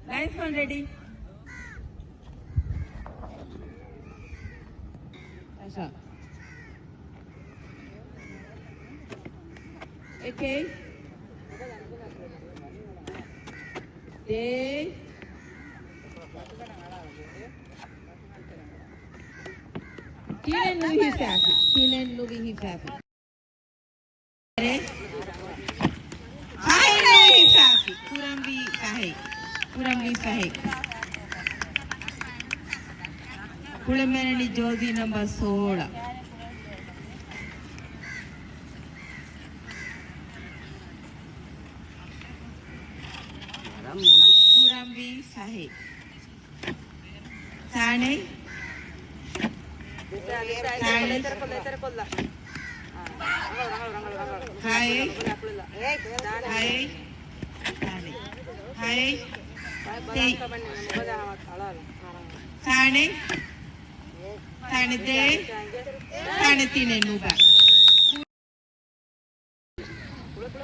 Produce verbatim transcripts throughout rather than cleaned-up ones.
ލައިންސްމަން ރެޑީ. އައިޝާ. އެކެއް. ދޭއް. ތިނެއް ނުވި ހިސާބި. ތިނެއް ނުވި ހިސާބި. ފަހެއް ނުވި ހިސާބި. ކުރަންވީ ފަހެއް. ކުރަންވީ ފަހެއް. ކުޅެމެނި ޖާޒީ ނަމްބަރު ސޯޅަ. ކުރަންވީ ފަހެއް. ސާނެ. ސާނެ. ހައެއް. ހައެއް. ސާނެ. ހައެއް. ތެއް. ސާނެ. ސާނެ ދޭއް. ސާނެ ތިނެއް ނުބަ.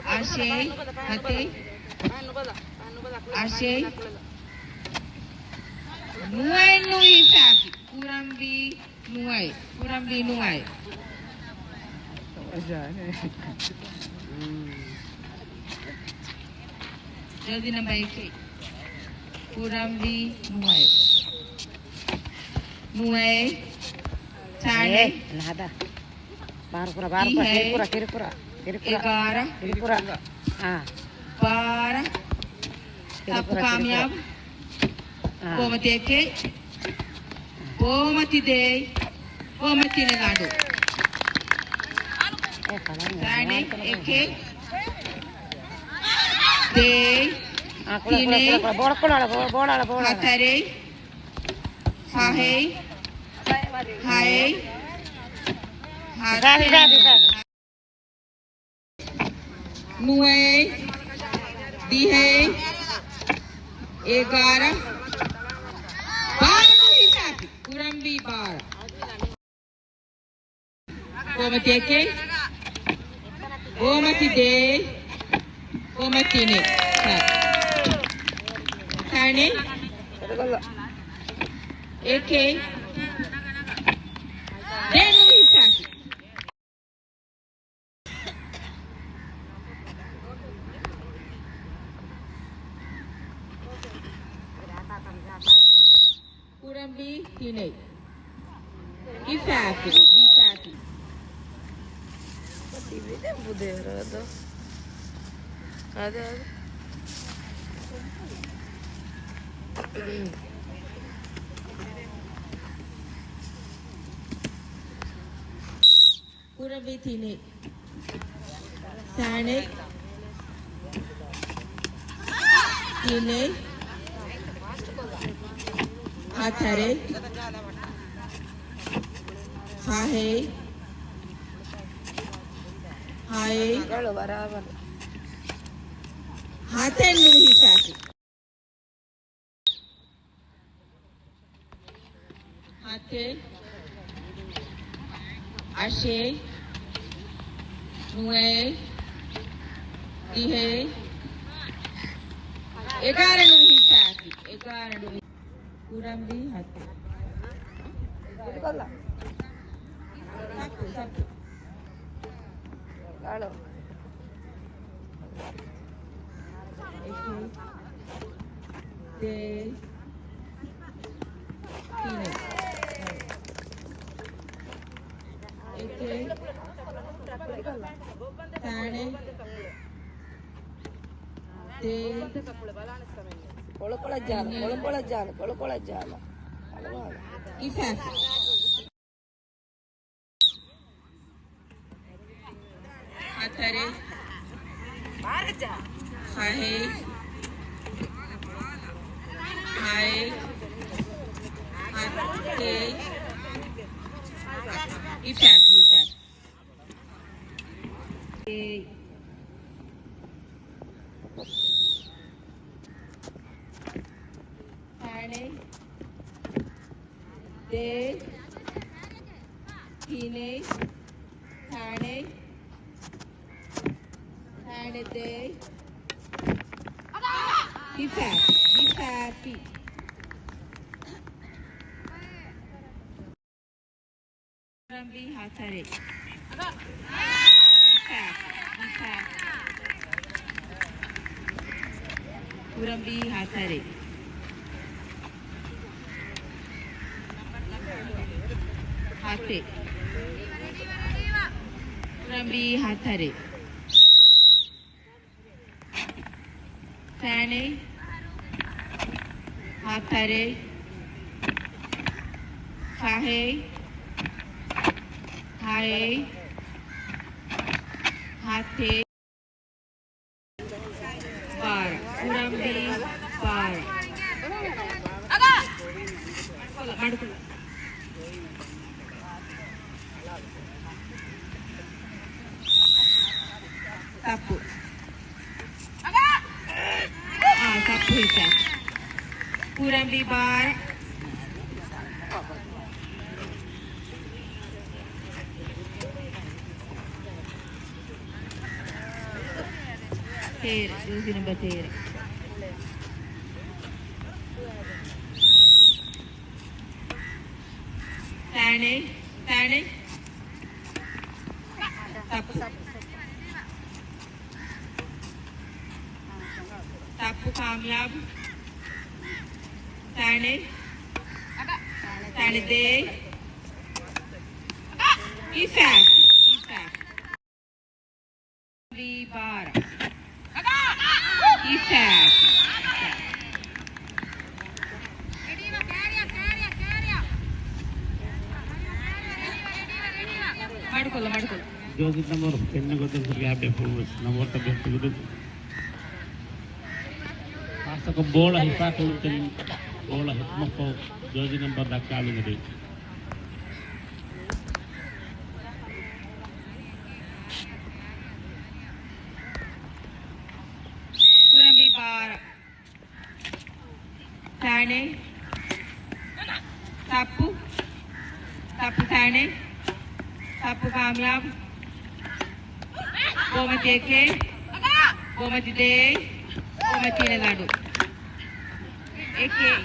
އަށެއް، ހަތެއް، އަށެއް، ނުވައެއް ނުވި ހިސާބި. ކުރަންވީ ނުވައެއް. ކުރަންވީ ނުވައެއް. ޖާޒީ ނަމްބަރު އެކެއް. ކުރަންވީ ނުވައެއް. ނުވައެއް. ސާނެ. އޭ، ނާދާ. ބާރުކުރާ، ބާރުކުރާ، ތިހެއް. ކިރިކުރާ، ކިރިކުރާ، ކިރިކުރާ. އެގާރަ. ކިރިކުރާ. އާ. ބާރަ. ކިރިކުރާ، ސައްޕު ކާމިޔާބު. ކިރިކުރާ. އާ. ބޯމަތި އެކެއް. ބޯމަތި ދޭއް. ބޯމަތި ތިނެއް ގަނޑު. ސާނެ އެކެއް. ދޭއް. އާ، ކުޅަ، ކުޅަ، ތިނެއް. ކުޅަ، ކުޅަ. ބޯޅަ، ކުޅަ، ބޯ-، ބޯޅަ، ބޯޅަ. ހަތަރެއް. ފަހެއް. ހައެއް. ހިސާބު، ހިސާބު، ހިސާބު. ނުވައެއް، ދިހައެއް، އެގާރަ، ބާރަ ހިސާބި. ކުރަންވީ ބާރަ. ބޯމަތި އެކެއް. ބޯމަތި ދޭއް. ބޯމަތި ތިނެއް. ސާނެ. އެކެއް. ދޭއް ނުވި ހިސާބި. ކުރަންވީ ތިނެއް. ހިސާބި، ހިސާބި. ތިބިދެން ބުދޭ ރޯދޯ. އާދެ، އާދެ. ކުރަންވީ ތިނެއް. ސާނެ. ތިނެއް. ހަތަރެއް. ފަހެއް. ހައެއް. ހަތެއް ނުވި ހިސާބި. ހަތެއް، އަށެއް، ނުވައެއް، ދިހައެއް، އެގާރަ ނުވި ހިސާބި، އެގާރަ ނުވި. ކުރަންވީ ހަތެއް. ސައްޕު، ސައްޕު. އަޅޯ. އެކެއް، ދޭއް، ތިނެއް. އެކެއް، ސާނެ، ދޭއް، ކޮޅުކޮޅަށް ޖާނު، ކޮޅުކޮޅަށް ޖާނު، ކޮޅުކޮޅަށް ޖާނު. އަޅުވާލަ. އިސާސް. ހަތަރެއް، ފަހެއް، ހިފާ، ހިފާ. އޭ. ތާނެ. ދޭ. ތީނެ. ތާނެ. ތާނެ ދޭ. ހިފާ، ހިފާ. ކުރަނބީ ހަތަރެއް. ހިފާ، ހިފާ. ކުރަނބީ ހަތަރެއް. ހަތެއް. ކުރަނބީ ހަތަރެއް. ފަނެއް، ހަތަރެއް، ފަހެއް، ހައެއް، ހަތެއް، ބާރަ. ކުރަނބީ ބާރަ. މަޑުކޮށް. ތައްޕު. އާ، ތައްޕު ހިފާ. ކުރަނބީ ބާރަ. ތޭރަ، ޖާޒީ ނަމްބަރު ތޭރަ. ތާނެ، ތާނެ. ތައްޕު. ތައްޕު ކާމިޔާބު. ތާނެ. ތާނެ ދޭ. ހިފާ، ހިފާ. ވީ ބާރަ. ހިފާ. މަޑުކޮށްލަ، މަޑުކޮށްލަ. ޖާޒީ ނަމްބަރު ފެންނަ ގޮތުން ކުރިއަށް އައި ޕީ އެފް ނަމްބަރު ބެއްޓިގެން. ޚާއްޞަކޮށް ބޯޅަ ހިފާ ކުޅުންތެރިން ބޯޅަ ހިފުމަށްފަހު ޖާޒީ ނަމްބަރު ދައްކާލުން އެދެވި. ކުރަނބީ ބާރަ. ތާނެ. ތައްޕު. ތައްޕު ތާނެ. ތައްޕު ކާމިޔާބު. ބޯމަތި އެކެއް. ބޯމަތި ދޭއް. ބޯމަތި ތީނެ ލަނޑު. އެކެއް.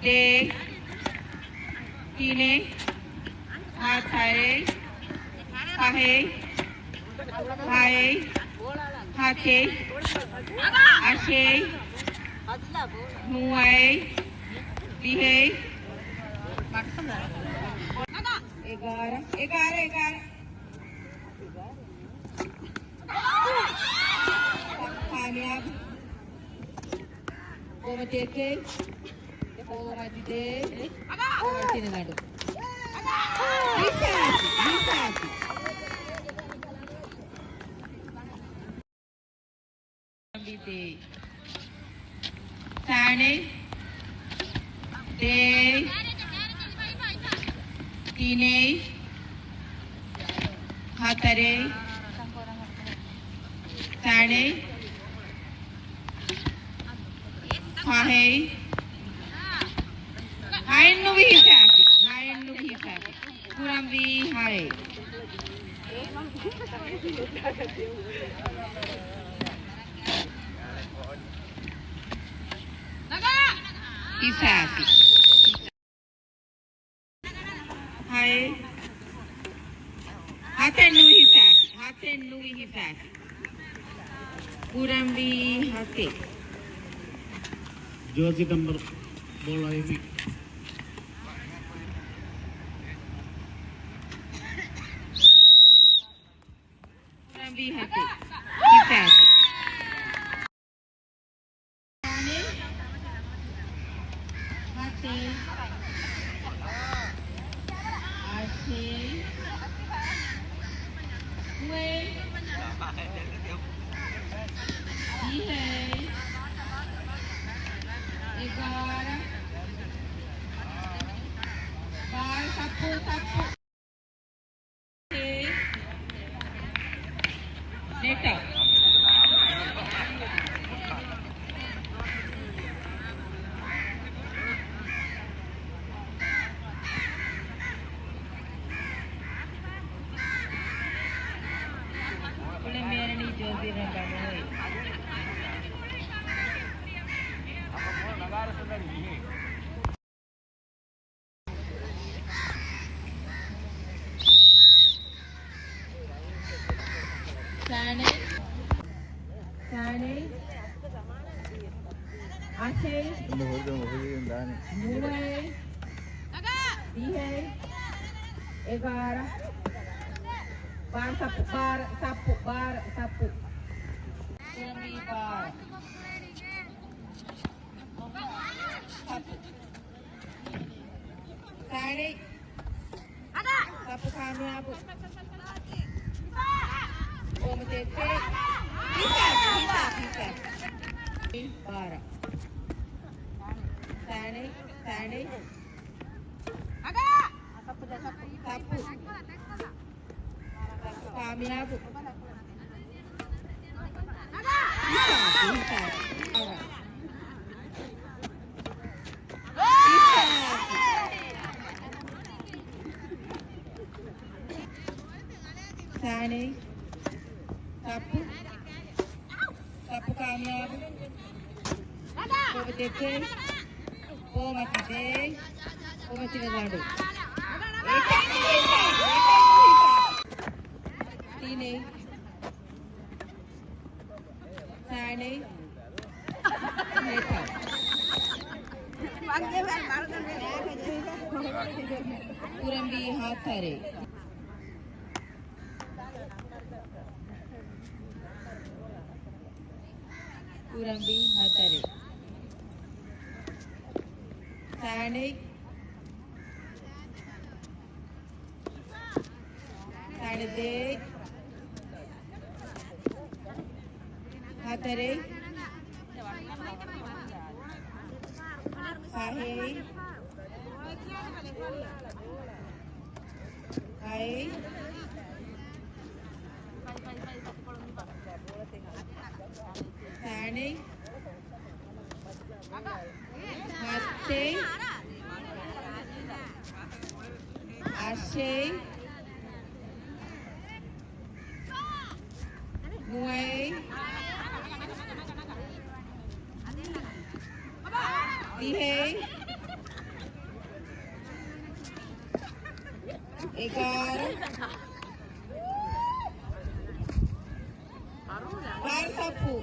ދޭއް. ތީނެއް. ހަތަރެއް. ފަހެއް. ހައެއް، ހަތެއް، އަށެއް، ނުވައެއް، ދިހައެއް، އެގާރަ، އެގާރަ، އެގާރަ. ކާމިޔާބު. ބޯމަތި އެކެއް. ބޯމަތި ދޭއް. ބޯމަތި ތީނެ ލަނޑު. ހިފާފި، ހިފާފި. ތާނެ. ދޭއް. ތީނެއް. ހަތަރެއް. ތާނެ. ފަހެއް. ހައެއް ނުވި ހިފާފި. ހައެއް ނުވި ހިފާފި. ކުރަންވީ ހައެއް. ހިފާފި. ހައެއް. ހަތެއް ނުވި ހިފާފި. ހަތެއް ނުވި ހިފާފި. ކުރަންވީ ހަތެއް. ޖާޒީ ނަމްބަރު ބޯޅަ އެވި. ކުރަންވީ ހަތެއް. ހިފާފި. ހަތެއް. އަށެއް. ނުވައެއް. ދިހައެއް. އެގާރަ. ބާރަ. ތައްޕު، ތައްޕު. ނުވައެއް، ދިހައެއް، އެގާރަ، ބާރަ ސައްޕު، ބާރަ ސައްޕު، ބާރަ ސައްޕު. ކުރަނބީ ބާރަ. ސައްޕު. ސާނެ. ސައްޕު ކާމިޔާބު. ކޮމިޓީގެ ހިސާބު، ހިސާބު، ހިސާބު. ބާރަ. ސާނެ، ސާނެ. ސައްޕު. ކާމިޔާބު. ސާނެ. ސައްޕު. ސައްޕު ކާމިޔާބު. ކޮބަ ދެކެ. ކޮބަ ތިދޭ. ކޮބަ ތިވެލާޑު. ތިނެ. ސާނެ. ކުރަނބީ ހަތަރެއް. ކުރަނބީ ހަތަރެއް. ސާނެ. ސާނެ ދޭ. ހަތަރެއް. ފަހެއް. ހައެއް. ސާނެ. ހައްތެއް. އަށެއް. ނުވައެއް. ދިހައެއް. އެގާރަ. ބާރަ ސައްޕު.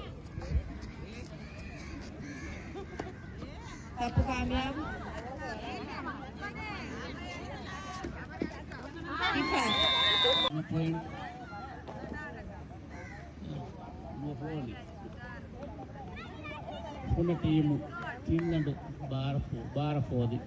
ސައްޕު ކާމިޔާބު. ހިފާ. ނުވަ ޕޮއިންޓް. ނުހޯނި. ފުނަ ޓީމު ތިން އަނޑު ބާރަ ފޯ-، ބާރަ ފޯދި.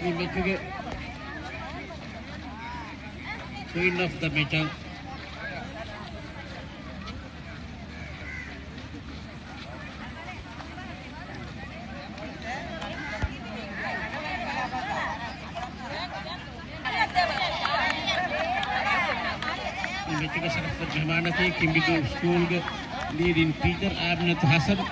މި މެޗުގެ ކުއީން އޮފް ދަ މެޗަށް މި މެޗުގެ ޝަރަފްވެ މެހްމާނަކީ ކިނބިދޫ ސްކޫލްގެ ލީޑިން ޓީޗަރ އާމިނަތު ހަސަން.